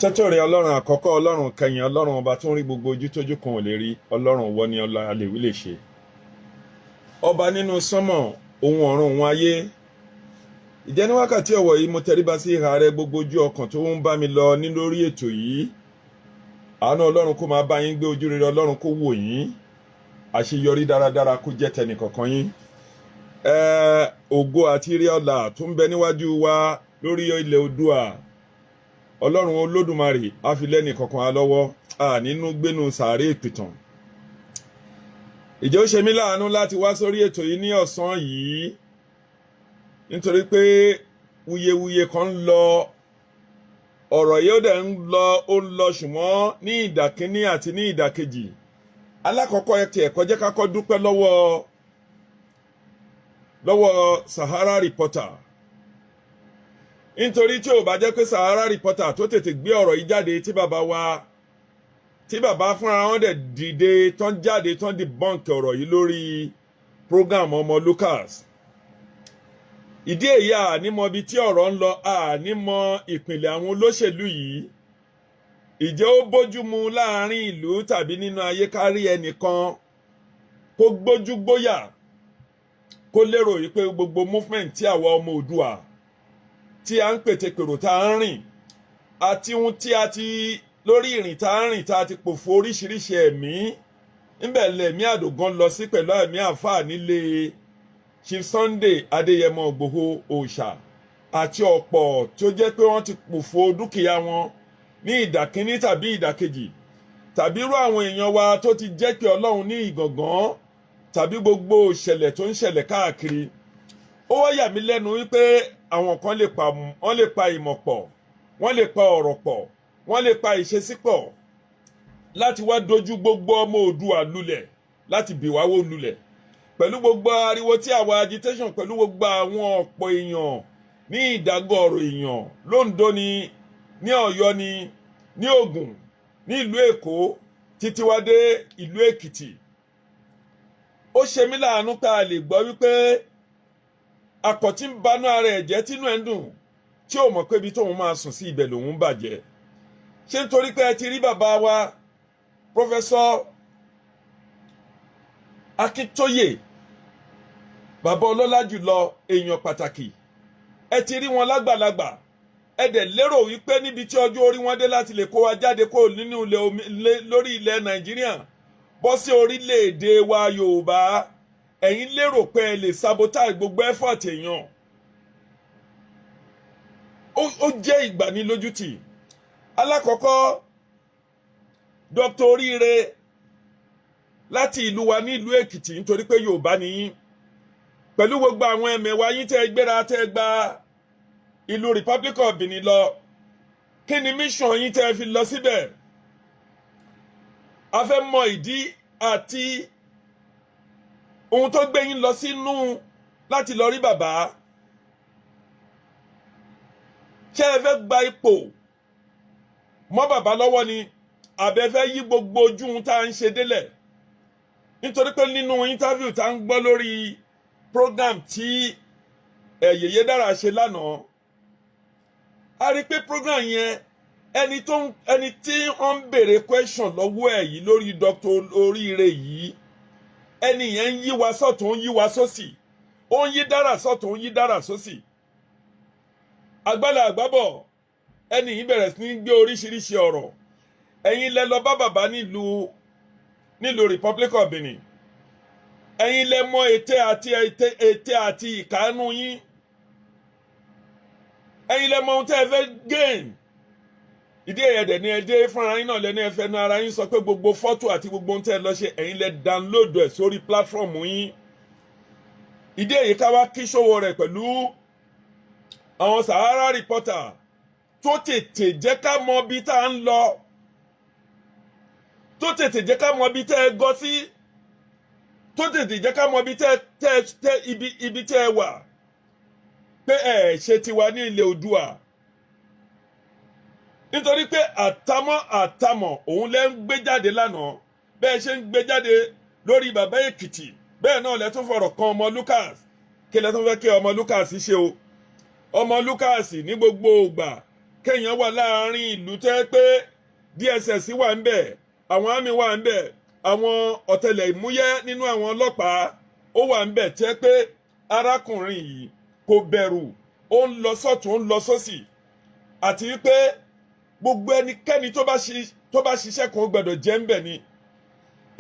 Tẹ́tọ̀rẹ́ Ọlọ́run àkọ́kọ́, Ọlọ́run kẹyìn, Ọlọ́run ọba tó ń rí gbogbo ojú tójú kan ò lè rí, Ọlọ́run wọ ni ọlá àlèwí lè ṣe. Ọba nínú sánmọ̀, ohun ọ̀run, òun ayé. Ìjẹ́ ní wákàtí ọ̀wọ̀ yìí, mo tẹríba sí ìhà rẹ. Gbogbo ojú ọkàn tó ń bá mi lọ ní lórí ètò yìí, àánú Ọlọ́run kó máa bá yín gbé, ojú rere Ọlọ́run kó wò yín, àṣeyọrí dáradára kó jẹ́ tẹnìkọ̀ọ̀kan yín. Ògo àti ire ọlà tó ń bẹ níwájú wa lórí ilẹ̀ Oòduà, Ọlọ́run Olódùmarè á fi lẹ́nì kọ̀ọ̀kan á lọ́wọ́ à nínú gbénu sàárè ìpìtàn. Ìjẹ́ ó ṣe mí láàánú láti wá sórí ètò yìí ní ọ̀sán yìí, nítorí pé wuyewuye kan ń lọ, ọ̀rọ̀ yìí ó dẹ̀ ń lọ, ó ń lọ, ṣùgbọ́n ní ìdàkíní àti ní ìdàkejì. Alákọ̀ọ́kọ́, ẹ ti ẹ̀kọ́ jẹ́ ká kọ́ dúpẹ́ lọ́wọ́ Sahara Reporter, nítorí tí ò bá jẹ́ pé Sahara Reporter tó tètè gbé ọ̀rọ̀ yìí jáde, tí bàbá wa, tí bàbá fúnra wọn dẹ̀ dìde tán, jáde tán, debunk ọ̀rọ̀ yìí lórí program ọmọ Lucas. Ìdí èyí, ànímọ̀ ibi tí ọ̀rọ̀ ń lọ, ànímọ̀ ìpìlẹ̀ àwọn olóṣèlú yìí. Ìjẹ́ ó bójúmu láàrin ìlú tàbí nínú ayé kárí ẹnìkan kó gbójú gbóyà, kó lérò yìí pé gbogbo movement tí àwa ọmọ Oòduà tí a ń pètèpèrò, tá a ń rìn, àti ohun tí a ti lórí ìrìn tá a ń rìn, tá a ti pòfo oríṣiríṣi ẹ̀mí ńbẹ̀, lẹ̀mí àdògán lọ sí pẹ̀lú ẹ̀mí àáfàá nílé Chief Sunday Adéyẹmọ Ìgbòho Òòṣà, àti ọ̀pọ̀ tó jẹ́ pé wọ́n ti pòfo dúkìá wọn ní ìdàkíní tàbí ìdàkejì, tàbí irú àwọn èèyàn wa tó ti jẹ́ pé Ọlọ́run ní ìgàngán, tàbí gbogbo ìṣẹ̀lẹ̀ tó ń ṣẹlẹ̀ káàkiri? Ó wá yà mí lẹ́nu wípé àwọn kan lè pa, wọ́n lè pa ìmọ̀ pọ̀, wọ́n lè pa ọ̀rọ̀ pọ̀, wọ́n lè pa ìṣesí pọ̀ láti wá dojú gbogbo ọmọ Oòduà lulẹ̀, láti bìwáwó lulẹ̀, pẹ̀lú gbogbo ariwo tí àwa agitation, pẹ̀lú gbogbo àwọn ọ̀pọ̀ èèyàn ní ìdágọ́rọ̀ èèyàn lóńdó ni, ní Ọ̀yọ́ ni, ní Ògùn, ní ìlú Èkó, títí wá dé ìlú Èkìtì. Ó ṣe mí láàánú pé a lè gbọ́ wípé akọ̀tí ń banú ara ẹ̀ jẹ́, tínú ẹ̀ ń dùn, tí ò mọ̀ pé ibi tóun máa sùn sí ibẹ̀ lòun bàjẹ́. Ṣé nítorí pé ẹ ti rí bàbá wa Professor Akíntóyè, bàbá ọlọ́lá jùlọ, èèyàn pàtàkì, ẹ ti rí wọn lágbàlagbà, ẹ dẹ̀ lérò wípé níbi tí ọjọ́ orí wọn dé láti lè kó wa jáde kó nínú ilẹ̀ omi lórí ilẹ̀ Nàìjíríà bọ́ sí orílẹ̀-èdè wa Yorùbá, ẹ̀yin lérò pé ẹ lè sabotage gbogbo effort èèyàn? Ó jẹ́ ìgbanilójútì. Alákọ̀ọ́kọ́, Dr. Oríire láti ìlú wa ní ìlú Èkìtì, nítorí pé Yorùbá ni yín, pẹ̀lú gbogbo àwọn ẹ̀mẹ̀wá yín tẹ́ gbéra, tẹ́ gba ìlú Republic of Benin lọ, kí ni mission yín tẹ́ fi lọ síbẹ̀? A fẹ́ mọ ìdí àti ohun tó gbé yín lọ sínú láti lọ rí bàbá. Ṣé ẹ fẹ́ gba ipò mọ́ bàbá lọ́wọ́ ni, àbẹ fẹ́ yí gbogbo ojú ohun tá à ń ṣe délẹ̀? Nítorí pé nínú interview tá à ń gbọ́ lórí program tí Yèyé Dára ṣe lánàá, a rí i pé program yẹn, ẹni tí wọ́n ń béèrè question lọ́wọ́ ẹ̀ yìí lórí Dr. Oríire yìí, ẹni yẹn ń yí wa sọ́tún, ń yí wa sósì, ó ń yí dára sọ́tún, ń yí dára sósì. Agbálẹ̀ àgbábọ̀, ẹni yìí bẹ̀rẹ̀ sí ní gbé oríṣiríṣi ọ̀rọ̀. Ẹ̀yin lẹ lọ bá bàbá nílùú Republic of Benin. Ẹ̀yin lẹ mọ ète àti ìkànnú yín. Ẹ̀yin lẹ mọ ohun tẹ́ ẹ fẹ́ gain. Ìdí ẹ̀yẹ dẹ̀ ni ẹ dé fúnra yín náà lẹ́nu ẹ fẹ́ nu ara yín sọ pé gbogbo fọ́tò àti gbogbo ohun tẹ́ ẹ lọ ṣe, ẹ̀yin lẹ download ẹ̀ sórí platform yín. Ìdí èyí, ká wá kí ṣòwò rẹ̀ pẹ̀lú àwọn Sahara Reporter tó tètè jẹ́ ká mọ ibi tá à ń lọ, tó tètè jẹ́ ká mọ ibi tẹ́ ẹ gọ sí, tó tètè jẹ́ ká mọ ibi tẹ́ tẹ́ tẹ́ ibi tẹ́ ẹ wà, pé ẹ ṣe tiwa ní ilẹ̀ Oòduà, nítorí pé àtàmọ́ àtàmọ̀ òun lẹ́ ń gbé jáde lánàá. Bẹ́ẹ̀ ṣe ń gbé jáde lórí bàbá Èkìtì, bẹ́ẹ̀ náà lẹ́ tún fọ̀rọ̀ kan ọmọ Lucas. Kí lẹ́ tún fẹ́ kí ọmọ Lucas ṣe o? Ọmọ Lucas ní gbogbo ògbà, kí Kéèyàn wà láàrin ìlú tẹ́ pé DSS wà ń bẹ̀, àwọn army wà ń bẹ̀, àwọn ọ̀tẹlẹ̀múyẹ́ nínú àwọn ọlọ́pàá ó wà ń bẹ̀, tẹ́ pé arákùnrin yìí kò bẹ̀rù, ó ń lọ sọ́tún, ó ń lọ sósì, àti wípé gbogbo ẹnikẹ́ni tó bá ṣiṣẹ́ kan, ó gbọ́dọ̀ jẹ́ ń bẹ̀ ni.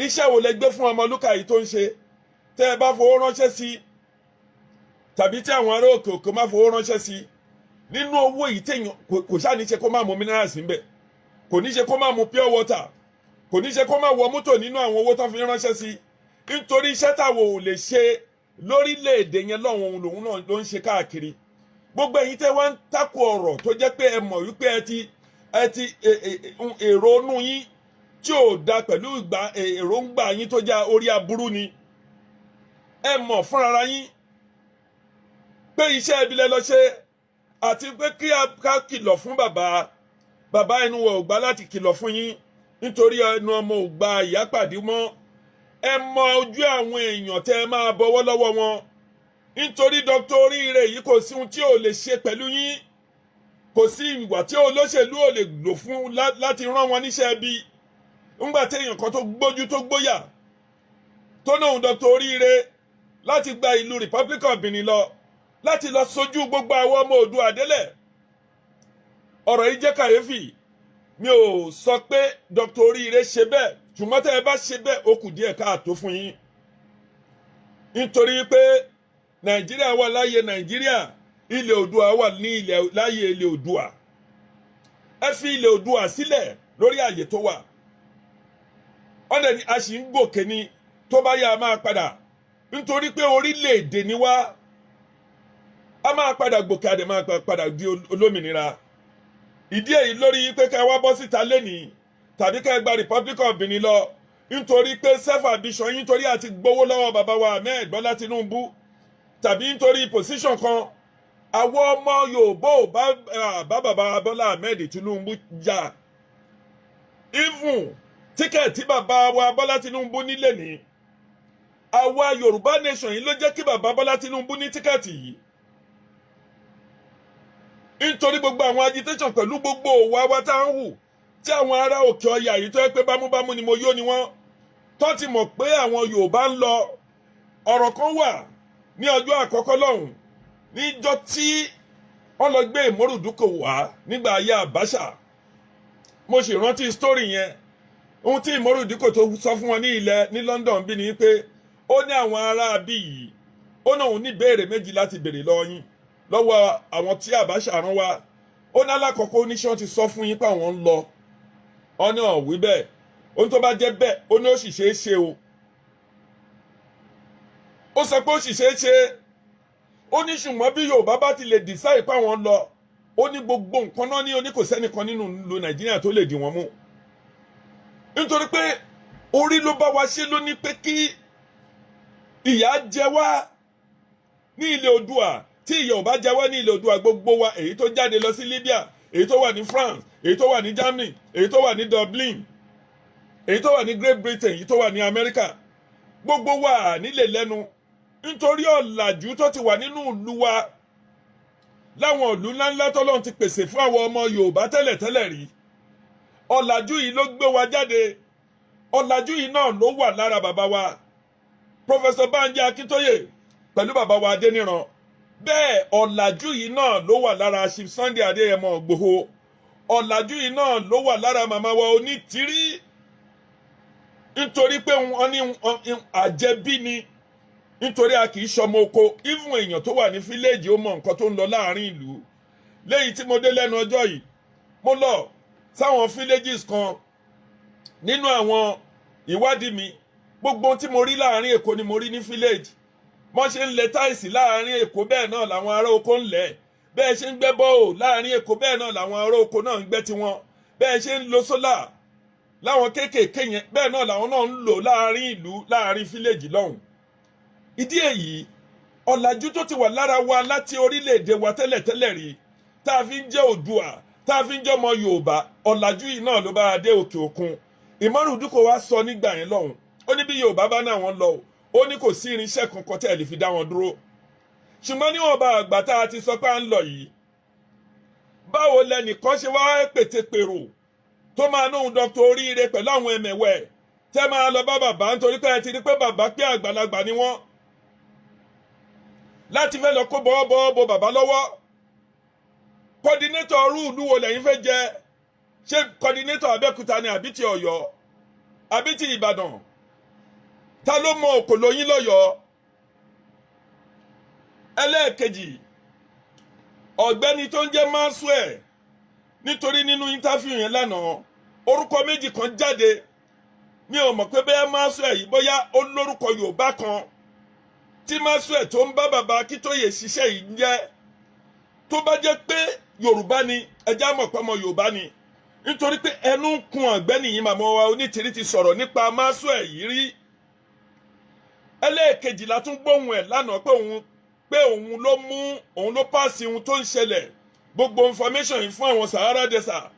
Iṣẹ́ wo lẹ gbé fún Ọmọlúkà yìí tó ń ṣe? Tẹ́ ẹ bá fowó ránṣẹ́ sí, tàbí tí àwọn ará òkè òkè má fowó ránṣẹ́ sí nínú owó yìí, téèyàn kò ṣáà ní ṣe kó má mu minerals níbẹ̀, kò ní ṣe kó má mu pure water, kò ní ṣe kó má wọ mọ́tò nínú àwọn owó tó fi ránṣẹ́ sí, nítorí iṣẹ́ táwọn ò lè ṣe lórílẹ̀‐èdè yẹn lọ́hùn, òun lòun náà ló ń ṣe káàkiri. Gbogbo ẹ̀yin tẹ́ wá ń takò ọ̀rọ̀ tó jẹ́ pé ẹ mọ̀ wípé ẹ ti èrò inú yín tí ò da pẹ̀lú ìgbà èròǹgbà yín tó jẹ́ orí aburú ni, ẹ mọ̀ fúnra yín pé iṣẹ́ ibi lẹ lọ ṣe, àti pé kí ká kìlọ̀ fún bàbá. Bàbá, ẹnu wọ̀ ò gbà láti kìlọ̀ fún yín, nítorí ẹnu ọmọ ò gba ìyá pàdé mọ́. Ẹ mọ ojú àwọn èèyàn tẹ́ ẹ máa bọwọ́ lọ́wọ́ wọn, nítorí Dr. Oríire yìí, kò sí ohun tí ò lè ṣe pẹ̀lú yín, kò sí ìwà tí olóṣèlú ò lè lò fún láti rán wọn níṣẹ́ bí. Ńgbà tí èèyàn kan tó gbójú tó gbóyà tó náà Dr. Oríire láti gba ìlú Republic of Benin lọ láti lọ sojú gbogbo àwọn ọmọ Oòduà délẹ̀, ọ̀rọ̀ yìí jẹ́ kàyéfì. Mi ò sọ pé Dr. Oríire ṣe bẹ́ẹ̀, ṣùgbọ́n tẹ́ ẹ bá ṣe bẹ́ẹ̀, ó kù díẹ̀ káàtó fún yín, nítorí pé Nàìjíríà wà láyé Nàìjíríà, ilẹ̀ Oòduà wà ní ilẹ̀ láyé ilẹ̀ Oòduà. Ẹ fi ilẹ̀ Oòduà sílẹ̀ lórí àyè tó wà. Ọ̀nà ni a sì ń gòkè ni, tó bá yá, a máa padà, nítorí pé orílẹ̀-èdè ni wá, a máa padà gòkè, a dẹ̀ máa padà di olómìnira. Ìdí èyí lórí pé ká wá bọ́ síta lẹ́nìí tàbí ká gba Republic of Benin lọ nítorí pé self ambition yín, nítorí àti gbowó lọ́wọ́ bàbá wa Ahmed Bọ́lá Tinubu, tàbí nítorí position kan, àwọn ọmọ Yorùbá ò bá bàbá Bọ́lá Ahmed Tinubu jà. Even ticket bàbá wa Bọ́lá Tinubu nílé ní àwa Yorùbá nation yìí ló jẹ́ kí bàbá Bọ́lá Tinubu ní ticket yìí, nítorí gbogbo àwọn agitation pẹ̀lú gbogbo òwò wa tá à ń hù, tí àwọn ará òkè ọya yìí tó yẹ pé bámúbámú ni mo yó ni wọ́n tó ti mọ̀ pé àwọn Yorùbá ń lọ. Ọ̀rọ̀ kan wà ní ọjọ́ àkọ́kọ́ lọ́hùn, níjọ́ tí wọ́n lọ gbé Ìmọ̀rùdúkò wá nígbà ayé Abacha. Mo sì rántí story yẹn. Ohun tí Ìmọ̀rùdúkò tó sọ fún wọn ní ilẹ̀ ní London bí ni pé ó ní àwọn ará bí yìí, ó náà ní béèrè méjì láti béèrè lọ́wọ́ yín, lọ́wọ́ àwọn tí Abacha rán wá. Ó ní alákọ̀ọ́kọ́, oníṣẹ́ ti sọ fún yín pé àwọn ń lọ? Ọ ní ọ̀wí bẹ́ẹ̀. Ohun tó bá jẹ́ bẹ́ẹ̀, ó ní ó sì ṣeé ṣe o. Ó sọ pé ó sì ṣeé ṣe. Ó ní ṣùgbọ́n bí Yorùbá bá ti lè decide pé àwọn lọ, ó ní gbogbo nǹkan náà ní oní kò sẹ́nìkan nínú ìlú Nàìjíríà tó lè dì wọ́n mú, nítorí pé orí ló bá wa ṣe, ló ní pé kí ìyà jẹ wá ní ilẹ̀ Oòduà. Tí ìyà ò bá jẹ wá ní ilẹ̀ Oòduà, gbogbo wa, èyí tó jáde lọ sí Libya, èyí tó wà ní France, èyí tó wà ní Germany, èyí tó wà ní Dublin, èyí tó wà ní Great Britain, èyí tó wà ní America, gbogbo wa nílé lẹ́nu, nítorí ọ̀làjú tó ti wà nínú ìlú wa láwọn ìlú ńláńlá tọ́lọ́run ti pèsè fún àwọn ọmọ Yorùbá tẹ́lẹ̀tẹ́lẹ̀ rí. Ọ̀làjú yìí ló gbé wa jáde. Ọ̀làjú yìí náà ló wà lára bàbá wa Professor Banji Akíntóyè pẹ̀lú bàbá wa Adéníran. Bẹ́ẹ̀ ọ̀làjú yìí náà ló wà lára Chief Sunday Adéyẹmọ Ìgbòho. Ọ̀làjú yìí náà ló wà lára màmá wa Onítìrí, nítorí pé wọ́n ní àjẹbí ni, nítorí a kì í ṣọmọ oko. Even èèyàn tó wà ní village, ó mọ nǹkan tó ń lọ láàrin ìlú. Léyìí tí mo dé lẹ́nu ọjọ́ yìí, mo lọ sáwọn villages kan nínú àwọn ìwádìí mi. Gbogbo ohun tí mo rí láàrin Èkó ni mo rí ní village. Wọ́n ṣe ń lẹ tiles láàrin Èkó, bẹ́ẹ̀ náà làwọn ará oko ń lẹ̀. Bẹ́ẹ̀ ṣe ń gbẹ́ borehole láàrin Èkó, bẹ́ẹ̀ náà làwọn ará oko náà ń gbẹ́ tiwọn. Bẹ́ẹ̀ ṣe ń lo solar láwọn kéékèèké yẹn, bẹ́ẹ̀ náà làwọn náà ń lò láàrin ìlú, láàrin village lọ́hùn. Ìdí èyí, ọ̀làjú tó ti wà lára wa láti orílẹ̀-èdè wa tẹ́lẹ̀tẹ́lẹ̀ rí, tá a fi ń jẹ́ Oòduà, tá a fi ń jẹ́ ọmọ Yorùbá, ọ̀làjú yìí náà ló bá a dé òkè òkun. Ìmọ̀rùndúkọ̀ wa sọ nígbà yẹn lọ́hùn, ó ní bí Yorùbá bá náà wọ́n lọ, ó ní kò sí irinṣẹ́ kankan tẹ́ ẹ lè fi dá wọn dúró. Ṣùgbọ́n níwọ̀nba àgbà tá a ti sọ pé à ń lọ yìí, Báwo lẹnìkan ṣe wá pètèpèrò tó máa nóhun Dr. Oríire pẹ̀lú àwọn ẹ̀mẹ̀wẹ̀ tẹ́ máa lọ bá bàbá, nítorí pé ẹ ti rí pé bàbá pé àgbàlagbà ni wọ́n, láti fẹ́ lọ kó bọ́wọ́bọ́wọ́ bo bàbá lọ́wọ́? Coordinator ọrú ìlú wo lẹ́yìn fẹ́ jẹ́? Ṣé coordinator Abẹ́òkúta ni, àbí ti Ọ̀yọ́, àbí ti Ìbàdàn? Ta ló mọ òkòló yín lọ́yọ̀ọ́? Ẹlẹ́ẹ̀kejì, ọ̀gbẹ́ni tó ń jẹ́ Maxwell, nítorí nínú interview yẹn lánàá, orúkọ méjì kan jáde. Mi ò mọ̀ pé bóyá Maxwell yìí, bóyá ó lórúkọ Yorùbá kan tí Maxwell tó ń bá bàbá Akíntóyè ṣiṣẹ́ yìí ń jẹ́. Tó bá jẹ́ pé Yorùbá ni, ẹjẹ́ á mọ̀ pé ọmọ Yorùbá ni, nítorí pé ẹnu ń kun ọ̀gbẹ́ni yìí. Màmá wa Onítìrí ti sọ̀rọ̀ nípa Maxwell yìí rí. Ẹlẹ́ẹ̀kejì la tún gbóhùn ẹ̀ lánàá pé òun ló mú, òun ló pass ohun tó ń ṣẹlẹ̀, gbogbo information yìí fún àwọn Sahara Desert,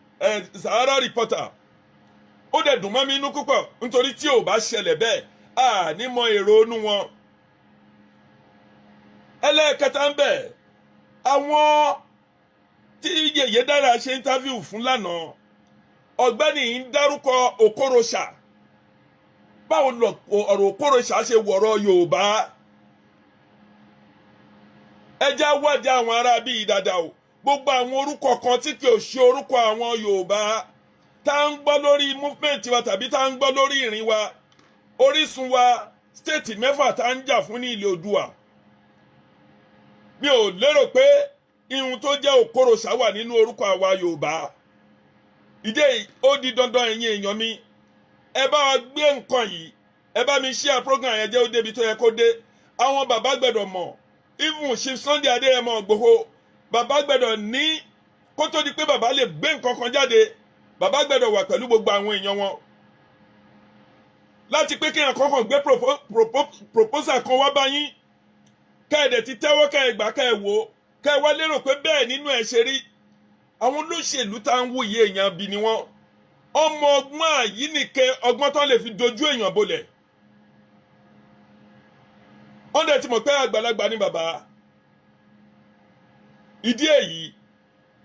Sahara Reporter. Ó dẹ̀ dùn mọ́ mi inú púpọ̀, nítorí tí ò bá ṣẹlẹ̀ bẹ́ẹ̀, a ní mọ èrò inú wọn. Ẹlẹ́ẹ̀kẹta ń bẹ̀, àwọn tí Yèyé Dára ṣe interview fún lánàá, ọ̀gbẹ́ni yìí ń dárúkọ Okorocha. Báwo lọ ọ̀rọ̀ Okorocha ṣe wọ̀rọ̀ Yorùbá? Ẹ já wádìí àwọn ará bíi dáadáa o. Gbogbo àwọn orúkọ kan tí kì í ṣe orúkọ àwọn Yorùbá tá ń gbọ́ lórí movement wa tàbí tá ń gbọ́ lórí ìrìn wa, orísun wa, state 6 tá ń jà fún ní ilẹ̀ Oòduà, mi ò lérò pé ihun tó jẹ́ Okorocha wà nínú orúkọ àwa Yorùbá. Ìdí ó di dandan, ẹ̀yin èèyàn mi, ẹ bá wa gbé nǹkan yìí, ẹ bá mi share program yẹn, jẹ́ ó débi tó yẹ kó dé. Àwọn bàbá gbọ́dọ̀ mọ̀. Even Chief Sunday Adéyẹmọ Ìgbòho, bàbá gbọ́dọ̀ ní kó tó di pé bàbá lè gbé nǹkan kan jáde, bàbá gbọ́dọ̀ wà pẹ̀lú gbogbo àwọn èèyàn wọn láti pé kéèyàn kankan gbé proposal kan wá bá yín, kẹ́ẹ̀dẹ̀ ti tẹ́wọ́, kẹ́ẹ̀ gbà, kẹ́ẹ̀ wò, kẹ́ẹ̀ wá lérò pé bẹ́ẹ̀ nínú ẹ̀ ṣe rí. Àwọn olóṣèlú tá ń wòye, èèyàn bí ni wọ́n. Ọmọ ọgbọ́n àyínìkẹ́, ọgbọ́n tán lè fi dojú èèyàn bolẹ̀. Wọ́n dẹ̀ ti mọ̀ pé àgbàlagbà ni bàbá. Ìdí èyí,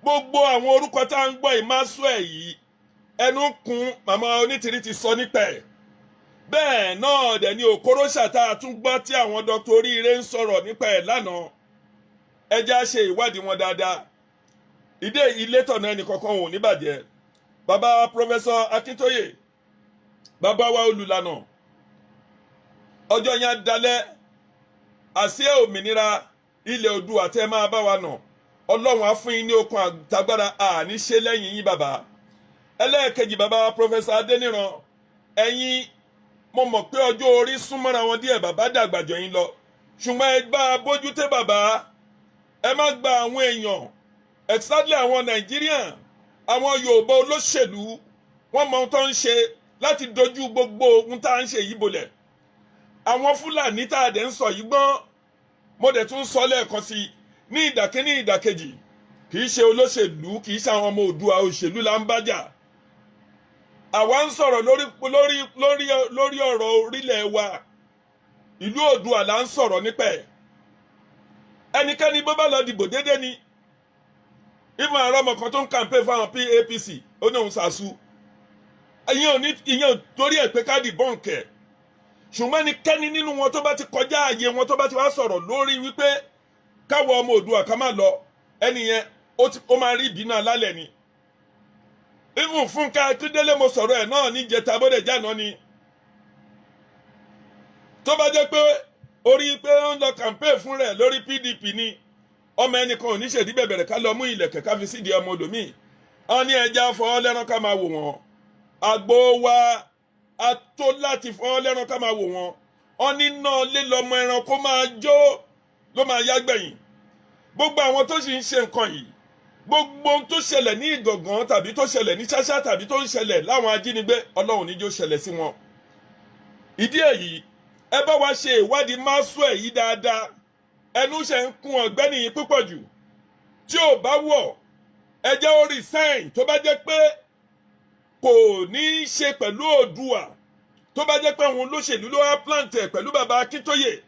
gbogbo àwọn orúkọ tá à ń gbọ́ ìmásùẹ̀ yìí, ẹnu kún. Màmá Onítìrí ti sọ nípa ẹ̀. Bẹ́ẹ̀ náà dẹ̀ ni Okorocha tá a tún gbọ́ tí àwọn Dr. Oríire ń sọ̀rọ̀ nípa ẹ̀ lánàá. Ẹ já ṣe ìwádìí wọn dáadáa. Ìdí ilé tọ̀nà ẹnì kankan ò ní bàjẹ́. Bàbá Professor Akíntóyè, bàbá wa olùlànà, ọjọ́ yẹn á dalẹ̀. Àsíá òmìnira ilẹ̀ Oòduà tẹ́ máa bá wa nà, Ọlọ́run á fún yín ní okun àtagbára. Àní ṣe lẹ́yìn yín, bàbá. Ẹlẹ́ẹ̀kejì, bàbá Professor Adéníran, ẹ̀yin mo mọ̀ pé ọjọ́ orí súnmọ́ra wọn díẹ̀, bàbá dàgbà jọ yín lọ, ṣùgbọ́n ẹ bá a bójútó bàbá. Ẹ má gba àwọn èèyàn, exactly àwọn Nàìjíríà, àwọn Yorùbá olóṣèlú, wọ́n mọ ohun tó ń ṣe láti dojú gbogbo ohun tá à ń ṣe yìí bolẹ̀. Àwọn Fúlàní tá a dẹ̀ ń sọ yìí gbọ́n. Mo dẹ̀ tún sọ lẹ́ẹ̀kan sí i ní ìdàkíní, ìdàkejì, kì í ṣe olóṣèlú, kì í ṣe àwọn ọmọ Oòduà òṣèlú là ń bájà. Àwa ń sọ̀rọ̀ lórí ọ̀rọ̀ orílẹ̀ wa, ìlú Oòduà là ń sọ̀rọ̀ nípa ẹ̀. Ẹnikẹ́ni bó bá lọ dìbò déédéé ni. Even àrọ́ ọmọ kan tó ń campaign fáwọn APC, ó ní òun ṣàṣù. Ìyẹn ò ní, ìyẹn ò torí ẹ̀ pé ká debunk ẹ̀. Ṣùgbọ́n ẹnikẹ́ni nínú wọn tó bá ti kọjá ààyè wọn, tó bá ti wá sọ̀rọ̀ lórí wípé káwọ ọmọ Oòduà ká má lọ, ẹni yẹn ó máa rí ìbínú alálẹ̀ ni. Even Fúnkẹ́ Akíndélé, mo sọ̀rọ̀ ẹ̀ náà níjẹta, bóde jáná ni. Tó bá jẹ́ pé orí pé ó ń lọ campaign fún rẹ̀ lórí PDP ni, ọmọ ẹnìkan ò ní ṣèdí bẹ̀bẹ̀rẹ̀ ká lọ mú ìlẹ̀kẹ̀ ká fi sídìí ọmọ olòmíì. Wọn ní ẹja fọwọ́ lẹ́rán ká máa wò wọ́n. Àgbo wa a tó láti fọwọ́ lẹ́rán ká máa wò wọ́n. Wọn ní náà lé lọmọ ẹranko máa jó ló máa yá gbẹ̀yìn. Gbogbo àwọn tó sì ń ṣe nǹkan yìí, gbogbo ohun tó ṣẹlẹ̀ ní Ìgàngán tàbí tó ṣẹlẹ̀ ní Ṣáṣá tàbí tó ń ṣẹlẹ̀ láwọn ajínigbé, Ọlọ́run níjó ṣẹlẹ̀ sí wọn. Ìdí èyí, ẹ bá wa ṣe ìwádìí Maxwell yìí dáadáa. Ẹnu ṣe ń kún ọ̀gbẹ́ni yìí púpọ̀ jù. Tí ò bá wọ̀, ẹ jẹ́ ó resign. Tó bá jẹ́ pé kò ní í ṣe pẹ̀lú Oòduà, tó bá jẹ́ pé àwọn olóṣèlú ló wá plant ẹ̀ pẹ̀lú bàbá Akíntóyè,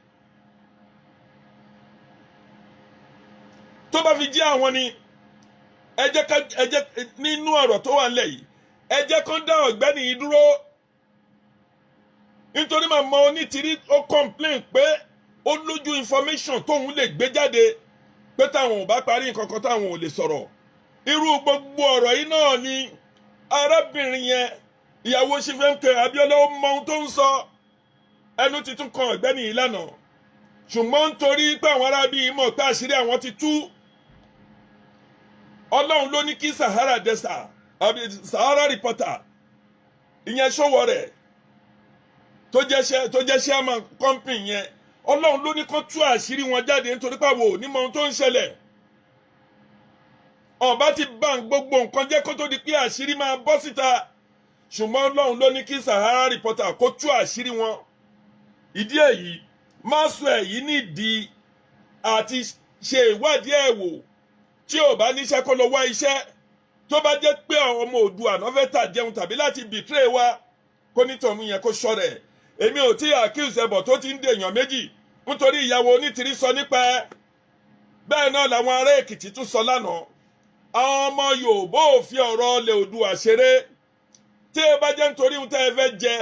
tó bá fi jẹ́ àwọn ni. Ẹ jẹ́ ká ẹ jẹ́ nínú ọ̀rọ̀ tó wà nílẹ̀ yìí, ẹ jẹ́ kán dá ọ̀gbẹ́ni yìí dúró, nítorí màmá Onítìrí ó complain pé ó lójú information tóun lè gbé jáde, pé táwọn ò bá parí nǹkan kan, táwọn ò lè sọ̀rọ̀. Irú gbogbo ọ̀rọ̀ yìí náà ni arábìnrin yẹn, ìyàwó Chief MK Abiola, ó mọ ohun tó ń sọ. Ẹnu ti tún kan ọ̀gbẹ́ni yìí lánàá, ṣùgbọ́n nítorí pé àwọn arábí yìí mọ̀ pé àṣírí àwọn ti tú, Ọlọ́run ló ní kí Sahara Desert àbí Sahara Reporter, ìyẹn Sowore tó jẹ́ chairman company yẹn, Ọlọ́run ló ní kó tú àṣírí wọn jáde, nítorí pé àwọn ò ní mọ ohun tó ń ṣẹlẹ̀. Ọba ti bá gbogbo nǹkan jẹ́ kó tó di pé àṣírí máa bọ́ síta, ṣùgbọ́n Ọlọ́run ló ní kí Sahara Reporter kó tú àṣírí wọn. Ìdí èyí, Maxwell yìí nídìí àti ṣe ìwádìí ẹ̀ wò. Tí ò bá níṣẹ́, kó lọ wá iṣẹ́. Tó bá jẹ́ pé àwọn ọmọ Oòduà náà fẹ́ tà jẹun tàbí láti betray wa, kó nítorí yẹn kó ṣọ́ rẹ̀. Èmi ò tí accuse ẹbọ̀ tó ti ń dèèyàn méjì, nítorí ìyàwó Onítìrí sọ nípa ẹ. Bẹ́ẹ̀ náà làwọn ará Èkìtì tún sọ lánàá. Àwọn ọmọ Yorùbá ò fi ọ̀rọ̀ ilẹ̀ Oòduà ṣeré. Tí ẹ bá jẹ́ nítorí ohun tẹ́ ẹ fẹ́ jẹ,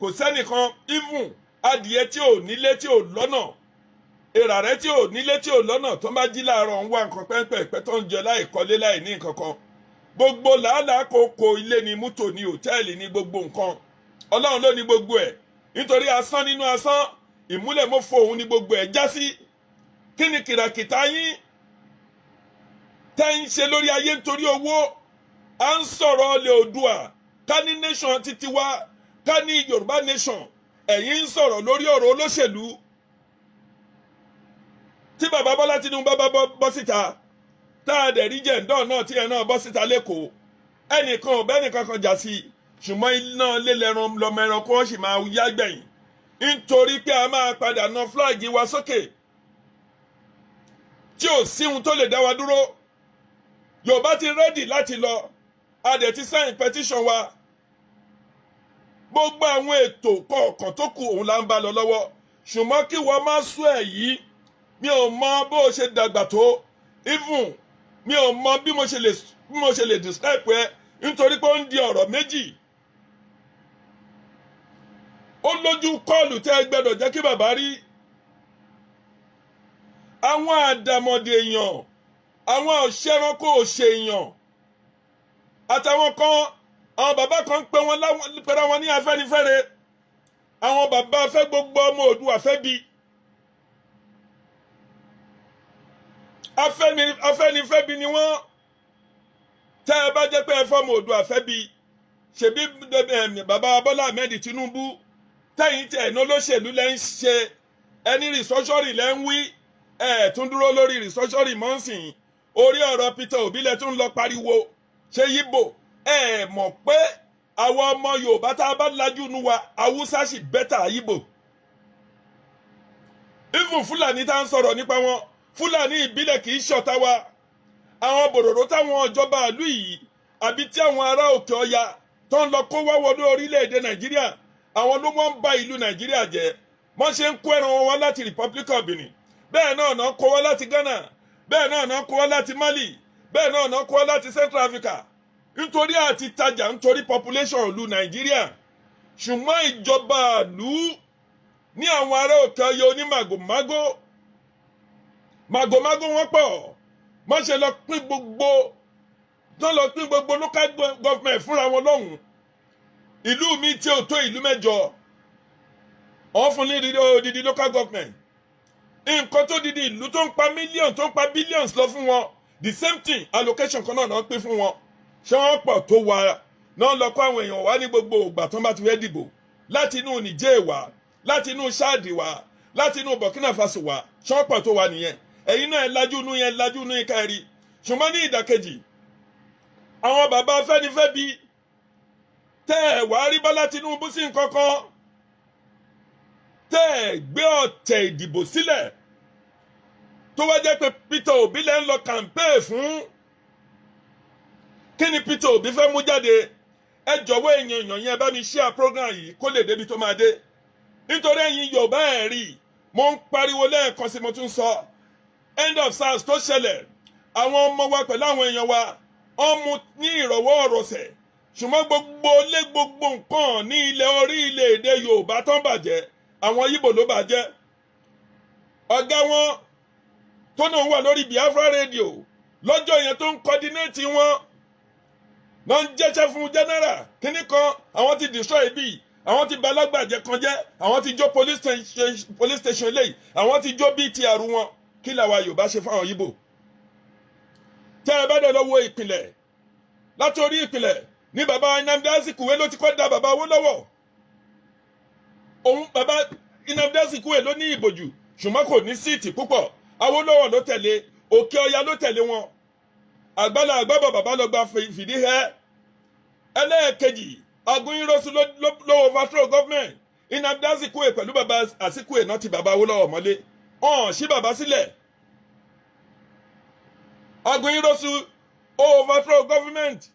kò sẹ́nìkan, even adìyẹ tí ò nílé tí ò lọ́nà, èrà rẹ tí ò nílé tí ò lọ́nà, tó bá jí láàárọ̀ ń wá nǹkan pẹ́ńpẹ́pẹ́ tó ń jẹ, láì kọ́lé, láì ní nǹkan kan, gbogbo làálàá kòkó ilé ní mọ́tò ní hòtẹ́ẹ̀lì ní gbogbo nǹkan, Ọlọ́run ló ní gbogbo ẹ̀. Nítorí asán nínú asán, ìmúlẹ̀mọ́fọ òun ní gbogbo ẹ̀ já sí. Kí ni kìràkìtà yín tẹ́ ń ṣe lórí ayé nítorí owó? À ń sọ̀rọ̀ ilẹ̀ Oòduà, ká ní nation títí wá, ká ní Yorùbá nation. Ẹ̀yin ń sọ̀rọ̀ lórí ọ̀rọ̀ olóṣèlú. Tí bàbá Bọ́lá Tinubu bá bọ́ síta, tá a dẹ̀ rí jẹ̀ǹdọ́ náà tí ẹ̀ náà bọ́ síta lẹ́kọ̀ọ́, ẹnìkan ò bẹ́nìkan kan jà sí i, ṣùgbọ́n iná lélẹ́ran lọmọ ẹranko, wọ́n sì máa yá gbẹ̀yìn, nítorí pé a máa padà na flag wa sókè tí ò sí ohun tó lè dá wa dúró. Yorùbá ti ready láti lọ. A dẹ̀ ti sign petition wa. Gbogbo àwọn ètò kọ̀ọ̀kan tó kù, òun là ń bá lọ lọ́wọ́. Ṣùgbọ́n kí wọ́n má sún ẹ̀ yìí, mi ò mọ bó o ṣe dàgbà tó, even mi ò mọ bí mo ṣe lè describe ẹ, nítorí pé ó ń di ọ̀rọ̀ méjì. Ó lójú call tẹ́ ẹ gbẹ́dọ̀ jẹ́ kí bàbá rí. Àwọn àdàmọ̀dè èèyàn, àwọn òṣèránkò òṣèèyàn, àtàwọn kan, àwọn bàbá kan ń pè wọn pẹ̀lú àwọn ní Afẹ́nifẹ́re, àwọn bàbá afẹ́ gbogbo ọmọ Oòduà fẹ́ bí. Afẹ́nifẹ́bi ni wọ́n. Tẹ́ ẹ bá jẹ́ pé ẹ fọ́mọ Oòduà fẹ́ bí, ṣebí bàbá Bọ́lá Ahmed Tinubu tẹ́yìn tí ẹ̀ná olóṣèlú lẹ́ ń ṣe, ẹni restructuring lẹ́ ń wí, ẹ̀ tún dúró lórí restructuring mọ́sìn. Orí ọ̀rọ̀ Peter Obi lẹ́ tún lọ pariwo ṣé yíbò. Ẹ mọ̀ pé àwọn ọmọ Yorùbá, tá a bá lajú nu wa, Haúsá sì better yíbò. Even Fúlàní tá ń sọ̀rọ̀ nípa wọn, Fúlàní ìbílẹ̀ kì í ṣọ̀tá wa. Àwọn bòròró táwọn ìjọba ìlú yìí àbí tí àwọn ará òkè ọya tó ń lọ kó wá wọlé orílẹ̀-èdè Nàìjíríà, àwọn ló wọ́n ń ba ìlú Nàìjíríà jẹ́. Wọ́n ṣe ń kó ẹran wọn wá láti Republic of Benin, bẹ́ẹ̀ náà náà kó wá láti Ghana, bẹ́ẹ̀ náà náà kó wá láti Mali, bẹ́ẹ̀ náà náà kó wá láti Central Africa, nítorí àti tajà, nítorí population ìlú Nàìjíríà. Ṣùgbọ́n ìjọba ìlú ní àwọn ará òkè ọya oní màgòmágó màgòmágó wọn pọ̀. Wọ́n ṣe lọ pín gbogbo tó lọ pín gbogbo local government fúnra wọn lọ́hùn. Ìlú mi tí ò tó ìlú mẹ́jọ, wọ́n fún ní odidi local government. Nǹkan tó didi ìlú tó ń pa million, tó ń pa billions lọ fún wọn, the same thing, allocation kan náà náà pín fún wọn. Ṣé wọ́n pọ̀ tó wa náà lọ kó àwọn èèyàn wá ní gbogbo ìgbà tó ń bá ti fẹ́ dìbò, láti inú Niger wá, láti inú Chad wá, láti inú Burkina Faso wá? Ṣé wọ́n pọ̀ tó wa nìyẹn? Ẹ̀yin náà lajú inú yẹn, lajú inú yẹn kárí. Ṣùgbọ́n ní ìdàkejì, àwọn bàbá Afẹ́nifẹ́bi tẹ́ ẹ̀ wá rí Bọ́lá Tinubu sí nǹkan kan, tẹ́ ẹ̀ gbé ọ̀tẹ̀ ìdìbò sílẹ̀, tó wá jẹ́ pé Peter Obi lẹ́ ń lọ campaign fún, kí ni Peter Obi fẹ́ mú jáde? Ẹ jọ̀wọ́, èèyàn èèyàn yẹn, bá mi share program yìí kó lè débi tó máa dé, nítorí ẹ̀yin Yorùbá ẹ̀ rí. Mo ń pariwo lẹ́ẹ̀kan sí, mo tún sọ, end of SARS tó ṣẹlẹ̀, àwọn ọmọ wa pẹ̀lú àwọn èèyàn wa. Wọ́n mú ní ìrọ̀wọ́ ọ̀rọ̀sẹ̀, ṣùgbọ́n gbogbo lé gbogbo nǹkan ní ilẹ̀ orílẹ̀-èdè Yorùbá tán bàjẹ́, àwọn Yíbò ló bàjẹ́. Ọ̀gá wọn tó náà wà lórí Biafra Radio lọ́jọ́ yẹn tó ń coordinate wọn náà, ń jẹ́sẹ́ fún general kínní kan. Àwọn ti destroy bí, àwọn ti balágbàjẹ́ kan jẹ́, àwọn ti jó police station eléyìí, àwọn ti jó BTR wọn. Kí làwa Yorùbá ṣe fáwọn Yíbò? Tẹ́ ẹ bá dẹ̀ lọ wo ìpìlẹ̀, látòrí ìpìlẹ̀ ní baba Nnamdi Azikiwe ló ti kọ́ da baba Awólọ́wọ̀. Òun baba Nnamdi Azikiwe ló ní ìbòjù, ṣùgbọ́n kò ní seat púpọ̀. Awólọ́wọ̀ ló tẹ̀lé, Òkè Ọya ló tẹ̀lé wọn. Àgbàlá àgbàbọ̀ bàbá lọ gba fìdí hẹ́. Ẹlẹ́ẹ̀kejì, Aguiyi Ironsi ló overthrow government. Nnamdi Azikiwe pẹ̀lú baba Azikiwe náà ti baba Awólọ́wọ̀ mọ́lé, ọ̀hún sí baba sílẹ̀. Aguiyi Ironsi ó overthrow government.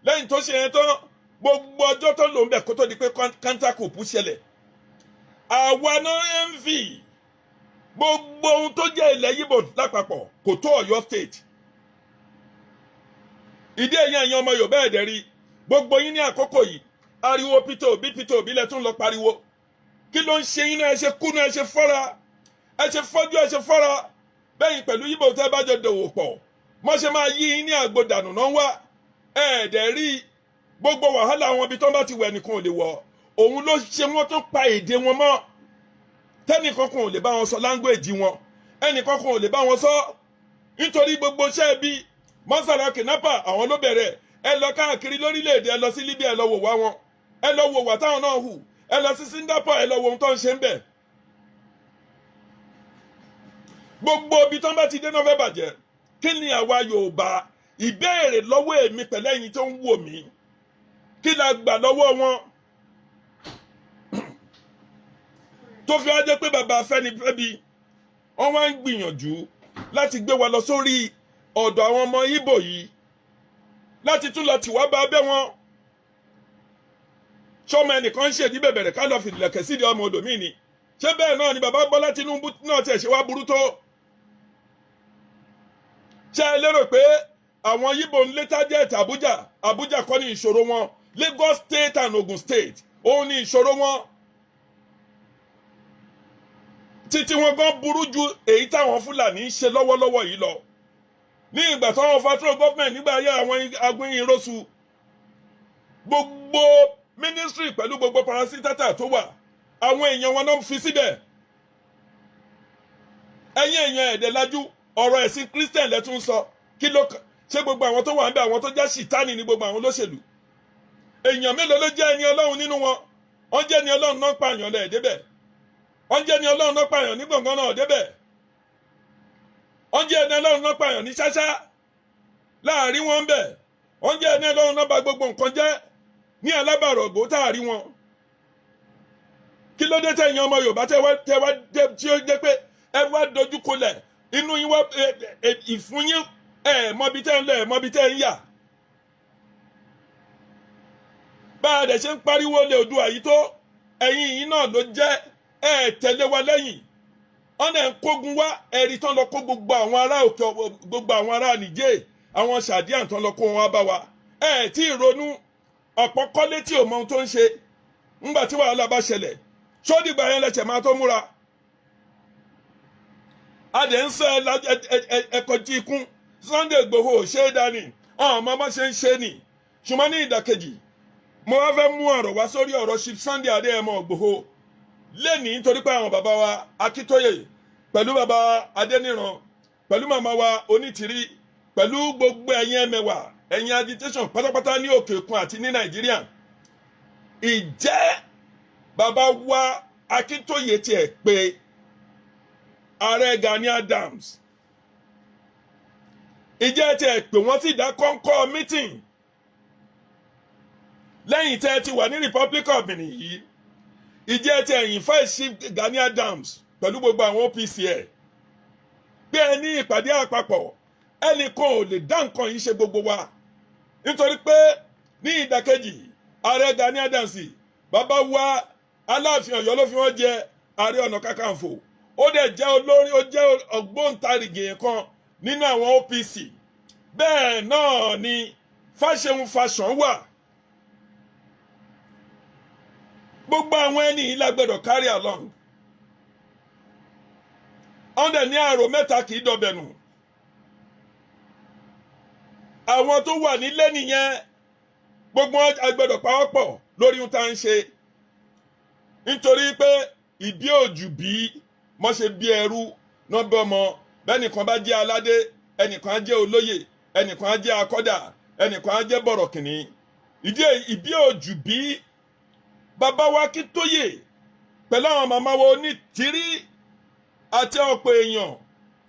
Lẹ́yìn tó ṣe yẹn tán, gbogbo ọjọ́ tó lò ń bẹ̀ kó tó di pé counter coup ṣẹlẹ̀, àwa náà ń fi gbogbo ohun tó jẹ́ ilẹ̀ Yíbò lápapọ̀ kò tó Ọ̀yọ́ State. Ìdí èyí, ẹ̀yin ọmọ Yorùbá, ẹ̀dẹ̀ rí gbogbo yín ní àkókò yìí, ariwo Peter Obi, Peter Obi lẹ tún lọ pariwo. Kí ló ń ṣe yín náà? Ẹ ṣe kúnú, ẹ ṣe fọ́ra, ẹ ṣe fọ́jú, ẹ ṣe fọ́ra bẹ́yìn pẹ̀lú Yíbò tẹ́ bá jọ dòwò pọ̀ mọ́ ṣe máa yí yín ní àgbo dànù náà wá. Ẹ̀ẹ́dẹ̀ rí gbogbo wàhálà àwọn ibi tó ń bá ti wẹ̀ nìkan ò lè wọ̀. Òun ló ṣe wọ́n tó pa èdè wọn mọ́, tẹ́nìkan kan ò lè bá wọn sọ language wọn, ẹnìkan kan ò lè bá wọn sọ, nítorí gbogbo iṣẹ́ bí mọ́sálà kidnapper àwọn ló bẹ̀rẹ̀. Ẹ lọ káàkiri lórílẹ̀‐èdè, ẹ lọ sí Libya, ẹ lọ wò wá wọn, ẹ lọ wò wá táwọn náà hù. Ẹ lọ sí Singapore, ẹ lọ wo ohun tó ń ṣe ń bẹ̀. Gbogbo ibi tó ń bá ti dé náà fẹ́ bàjẹ́. Kí ni àwa Yorùbá? Ìbéèrè lọ́wọ́ èmi pẹ̀lú ẹ̀yin tó ń wò mí, kí la gbà lọ́wọ́ wọn tó fi wá jẹ́ pé bàbá Afẹ́nifẹ́bi wọ́n wá ń gbìyànjú láti gbé wa lọ sórí ọ̀dọ̀ àwọn ọmọ Ìgbò yìí, láti tún lọ tì wá bá abẹ́ wọn? Sọmọ ẹnìkan ń ṣèdí bẹ̀bẹ̀rẹ̀ ká lọ fìdílẹ̀kẹ̀ sídìí ọmọ odòmí ni. Ṣé bẹ́ẹ̀ náà ni bàbá Bọ́lá Tinubu náà tiẹ̀ ṣe wá burú tó? Ṣé ẹ lérò pé àwọn Yíbò ń lé target Abuja? Abuja kọ́ ní ìṣòro wọn. Lagos State and Ogun State òun ní ìṣòro wọn. Títí wọn gan burú ju èyí táwọn Fúlàní ń ṣe lọ́wọ́lọ́wọ́ yìí lọ. Ní ìgbà táwọn overthrow government nígbà ayé àwọn Aguiyi Ironsi, gbogbo ministry pẹ̀lú gbogbo parastatal tó wà, àwọn èèyàn wọn náà fi síbẹ̀. Ẹ̀yin èèyàn, ẹ̀dẹ̀ lajú. Ọ̀rọ̀ ẹ̀sìn Christian lẹ́tún sọ. Kí ló ṣé gbogbo àwọn tó wà ń bẹ, àwọn tó jẹ́ ṣìtánì ní gbogbo àwọn olóṣèlú? Èèyàn mélòó ló jẹ́ ẹni Ọlọ́run nínú wọn? Wọ́n jẹ́ ẹni Ọlọ́run náà pààyàn lẹ̀ débẹ̀. Wọ́n jẹ́ ẹni Ọlọ́run náà pààyàn ní gbọ̀ngàn náà débẹ̀. Wọ́n jẹ́ ẹni Ọlọ́run náà pààyàn ní ṣáṣá láàrin wọn bẹ̀. Wọ́n jẹ́ ẹni Ọlọ́run náà bà gbogbo nǹkan jẹ́ ní alábàrọ̀gbó táàrí wọn. Kí ló dé tẹ̀yin ọmọ Yorùbá tẹ́ wá tí ó jẹ́ pé ẹ wá dojú kolẹ̀, inú yín wá ìfún yín, ẹ mọbi tẹ́ ń lọ, ẹ mọbi tẹ́ ń yà? Bá a dẹ̀ ṣe ń pariwo lé Oòduà yìí tó, ẹ̀yin yìí náà ló jẹ́ ẹ tẹ̀lé wa lẹ́yìn. Ọ̀nà ẹ̀ ń kógun wá, ẹ̀rí tán lọ kó gbogbo àwọn ará òkè, gbogbo àwọn ará Nìjẹ́, àwọn Sàdíà tán lọ kó wọn wá bá wa. Ẹ tí ì ronú. Ọ̀pọ̀ kọ́lé tí ò mọ ohun tó ń ṣe. Ńgbà tí wàhálà bá ṣẹlẹ̀, sódìgbà yẹn lẹ́sẹ̀ máa tó múra. A dẹ̀ ń sọ ẹ̀kọ́ tí ikún Sunday Igboho ṣe é dání, ọmọ bá ṣe ń ṣe nì. Ṣùgbọ́n ní ìdàkejì, mo wá fẹ́ mú ọ̀rọ̀ wá sórí ọ̀rọ̀ Chief Sunday Adéyẹmọ Ìgbòho lẹ́nìí, nítorí pé àwọn bàbá wa Akíntóyè pẹ̀lú bàbá Adéníran pẹ̀lú màmá wa Onítìrí pẹ̀lú gbogbo ẹ̀yin ẹmẹ̀wà, ẹ̀yin agitation pátápátá ní òkè òkun àti ní Nàìjíríà, ìjẹ́ bàbá wa Akíntóyè tiẹ̀ pé ààrẹ Gani Adams, ìjẹ́ tiẹ̀ pé wọ́n sì dá kọ́ńkọ́ meeting lẹ́yìn tẹ́ ẹ ti wà ní Republic of Benin yìí? Ìjẹ́ tiẹ̀ invite Chief Gani Adams pẹ̀lú gbogbo àwọn OPC ẹ̀ pé ẹ ní ìpàdé àpapọ̀? Ẹnìkan ò lè dá nǹkan yìí ṣe, gbogbo wa, nítorí pé ní ìdàkejì, ààrẹ Gani Adams, bàbá wa Aláàfin Ọ̀yọ́ ló fi wọ́n jẹ Ààrẹ Ọ̀nà Kakanfò. Ó dẹ̀ jẹ́ olórí, ó jẹ́ ògbóǹtarìgì kan nínú àwọn OPC. Bẹ́ẹ̀ náà ni Fáṣẹ̀hùn Fàṣàn wà. Gbogbo àwọn ẹni yìí la gbọ́dọ̀ carry along. Wọ́n dẹ̀ ní àrò mẹ́ta kì í dọbẹ̀ nù. Àwọn tó wà nílé nìyẹn. Gbogbo wọn a gbọ́dọ̀ pawọ́pọ̀ lórí ohun tá à ń ṣe, nítorí pé ìbí òjù bí mọ́ ṣe bí ẹrú náà bí ọmọ bẹ́ẹ̀. Nìkan bá jẹ́ aládé, ẹnìkan á jẹ́ olóyè, ẹnìkan á jẹ́ akọ́dà, ẹnìkan á jẹ́ bọ̀rọ̀kìnní. Ìdí ìbí òjù bí bàbá wa Akíntóyè pẹ̀lú àwọn màmá wa Onítìrí àti ọ̀pọ̀ èèyàn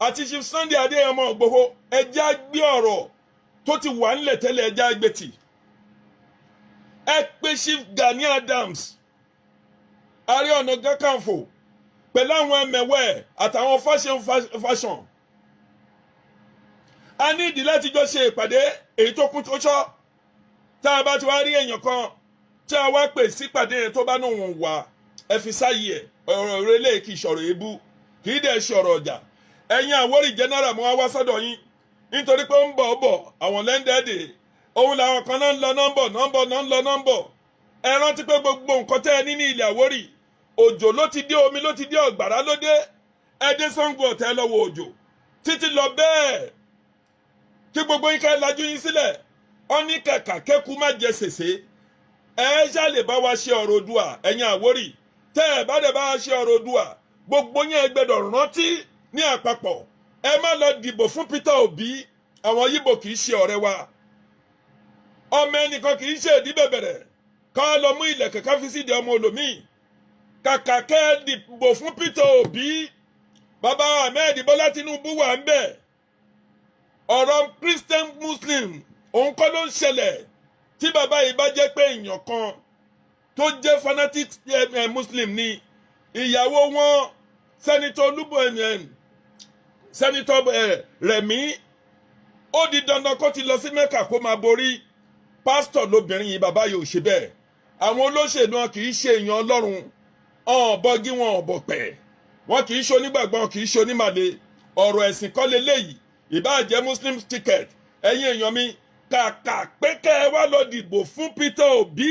àti Chief Sunday Adéyẹmọ Ìgbòho, ẹjẹ́ á gbé ọ̀rọ̀ tó ti wà ńlẹ̀ tẹ́lẹ̀, ẹjẹ́ á gbé tì. Ẹ pé Chief Gani Adams, Ààrẹ Ọ̀nà Kakanfò, pẹ̀lú àwọn ẹmẹ̀wẹ̀ àtàwọn fashion fashion, a ní ìdí láti jọ ṣe ìpàdé èyí tó kún tó ṣọ́. Tá a bá ti wá rí èèyàn kan tí a wá pè sípàdé yẹn, tó bá ní òun wà, ẹ fi sáyé ẹ. Ọ̀rọ̀ ìrẹ́lẹ̀ kì í ṣọ̀rọ̀ èébú, kì í dẹ̀ ṣọ̀rọ̀ ọjà. Ẹ̀yin Àwórì general, mo wá wá sọ́dọ̀ yín nítorí pé ó ń bọ̀ bọ̀. Àwọn lẹ́ńdẹ̀ẹ́dẹ̀ òun làwọn kan náà ń lọ nọ́mbọ̀ nọ́mbọ̀ náà ń lọ nọ́mbọ̀. Ẹ rántí pé gbogbo nǹkan tẹ́ ẹ ní ní ilẹ̀ Àwórì, òjò ló ti dé, omi ló ti dé, ọ̀gbàrá ló dé. Ẹ dé Ṣàngó Ọ̀tẹ̀ lọ́wọ́ òjò títí lọ bẹ́ẹ̀. Kí gbogbo yín ká lajú yín sílẹ̀. Ọ ní kàkà kẹ́kù má jẹ sèse. Ẹ ṣá lè bá wa ṣe ọ̀rọ̀ Oòduà. Ẹ̀yin Àwórì, tẹ́ ẹ bá dẹ̀ bá wa ṣe ọ̀rọ̀ Oòduà, gbogbo yín ẹ gbọ́dọ̀ rántí ní àpapọ̀, ẹ má lọ dìbò fún Peter Obi. Àwọn Yíbò kì í ṣe ọ̀rẹ́ wa. Ọmọ ẹnìkan kì í ṣe ìdí bẹ̀bẹ̀rẹ̀ ká lọ mú ilẹ̀kẹ̀ ká fi sídìí ọmọ olòmíì. Kàkà kẹ́ ẹ dìbò fún Peter Obi, bàbá Ahmed Bọ́lá Tinubu wà ń bẹ̀. Ọ̀rọ̀ Christian Muslim òun kọ́ ló ń ṣẹlẹ̀. Tí bàbá yìí bá jẹ́ pé èèyàn kan tó jẹ́ fanatic Muslim ni, ìyàwó wọn, Senator Olúbọ̀, Senator Rẹ̀mí, ó di dandan kó ti lọ sí Mẹ́kà kó máa borí. Pásítọ̀ lobìnrin yìí. Bàbá yìí ò ṣe bẹ́ẹ̀. Àwọn olóṣèlú wọn kì í ṣe èèyàn Ọlọ́run. Ọ̀n bọ́gí wọn, ọ̀bọ̀pẹ̀ wọn, kì í ṣe onígbàgbọ́, wọn kì í ṣe onímàle. Ọ̀rọ̀ ẹ̀sìn kọ́ leléyìí. Ìbáà jẹ́ Muslim ticket. Ẹ̀yin èèyàn mi, kàkà pé kẹ́ ẹ wá lọ dìbò fún Peter Obi,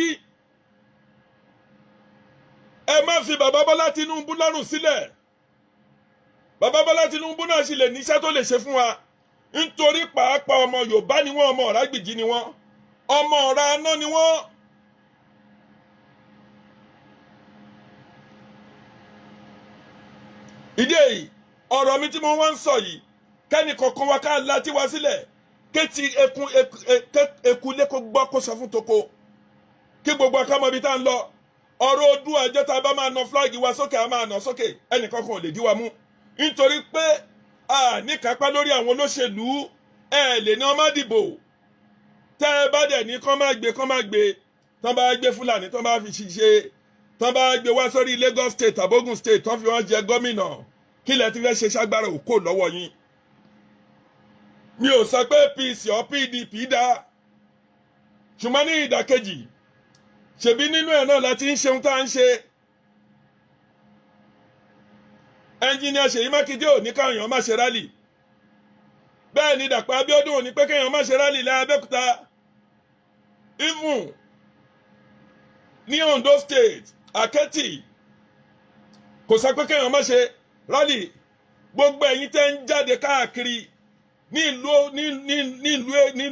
ẹ má fi bàbá Bọ́lá Tinubu lọ́rùn sílẹ̀. Bàbá Bọ́lá Tinubu náà sì lè níṣẹ́ tó lè ṣe fún wa, nítorí pàápàá ọmọ Yorùbá ni wọ́n, ọmọ Ọ̀rágbìjí ni wọ́n, ọmọ ọ̀rá aná ni wọ́n. Ìdí èyí, ọ̀rọ̀ mi tí mo wá ń sọ yìí, kẹ́ni kọ̀ọ̀kan wa ká láti wá sílẹ̀, kéti ekun eku lé kó gbọ́, kó sọ fún toko, kí gbogbo akámọ́ ibi tá ń lọ. Ọ̀rọ̀ Oòduà, ẹjọ́ tá a bá máa na flag wa sókè, a máa nà sókè. Ẹnì kankan ò lè dí wa mú, nítorí pé a ní kápá lórí àwọn olóṣèlú. Ẹ lè ní ọmọ dìbò. Tẹ́ ẹ bá dẹ̀ ní kán má gbé, kán má gbé. Tán bá gbé Fúlàní, tán bá fi ṣiṣẹ́, tán bá gbé wá sórí Lagos State, àbógun State, tán fi wọ́n jẹ gómìnà, kí lẹ ti fẹ́ ṣe? Ṣágbára òkò lọ́wọ́ yín. Mi ò sọ pé APC or PDP dá, ṣùgbọ́n ní ìdàkejì, ṣèbí nínú ẹ̀ náà láti ń ṣeun tá à ń ṣe. Ẹnjìnìà Ṣèyí Mákindé ò ní káwọn èèyàn má ṣe rally. Bẹ́ẹ̀ ni Dàpọ̀ Abíọ́dún ò ní pé kéèyàn má ṣe rally l'Abẹ́òkúta. Even ní Ondo State, Akẹ́tì kò sọ pé kéèyàn má ṣe rally. Gbogbo ẹ̀yin tẹ́ ń jáde káàkiri ní ìlú ní ní ní ìlú ní